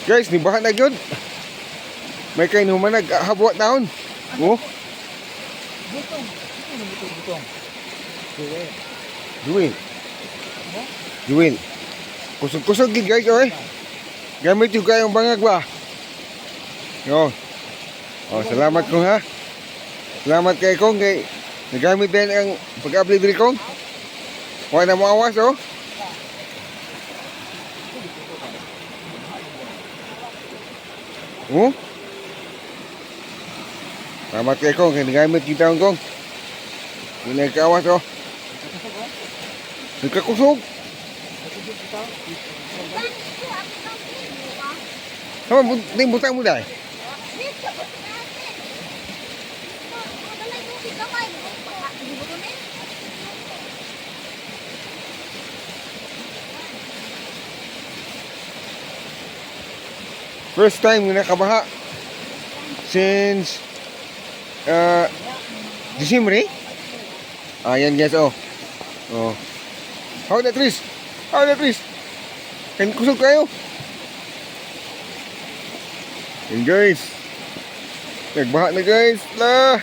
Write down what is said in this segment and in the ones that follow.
Guys, ni baha na gyud. May kay humanag habwa taon. Oh, Butong. Ano butong butong? Duwe. Juwil. Juwil. Kusog-kusog gid, guys, oy. Gamit yung kayong bangag ba? Yo. Oh, salamat kong ha. Salamat kay kong kay nagamit din ang pag-apply diri kong. Wala na mo awas oh. Oh. Salamat kay kong kay nagamit kita ang kong. Hindi nagkaawas oh. Nagkakusog. Sama, di butang mo dahil. First time nga nakabaha since December. Ayan guys oh. Oh. How na Tris? How na Tris? Kan kusog kayo. Yan guys. Nagbaha na guys. La.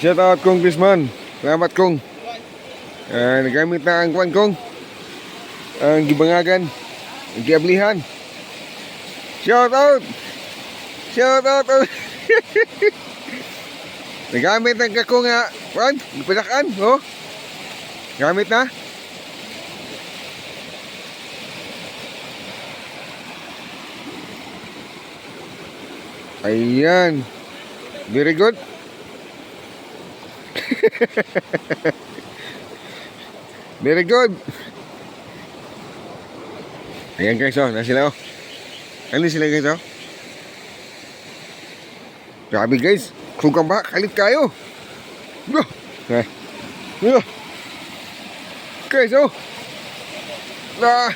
Shout out, Congressman. Salamat kong. Nagamit na ang kwan kong. Ang gibangagan. Ang giablihan. Shout out! Shout out! Nagamit ang kako nga kwan, gipilakan, oh. Gamit na. Ayan. Very good. Very good. Ayan guys, oh. Nasa sila, oh. Ano sila guys, oh. Grabe guys. Kugang ba? Kalit kayo. Bro. Eh. Bro. Guys, oh. Ah.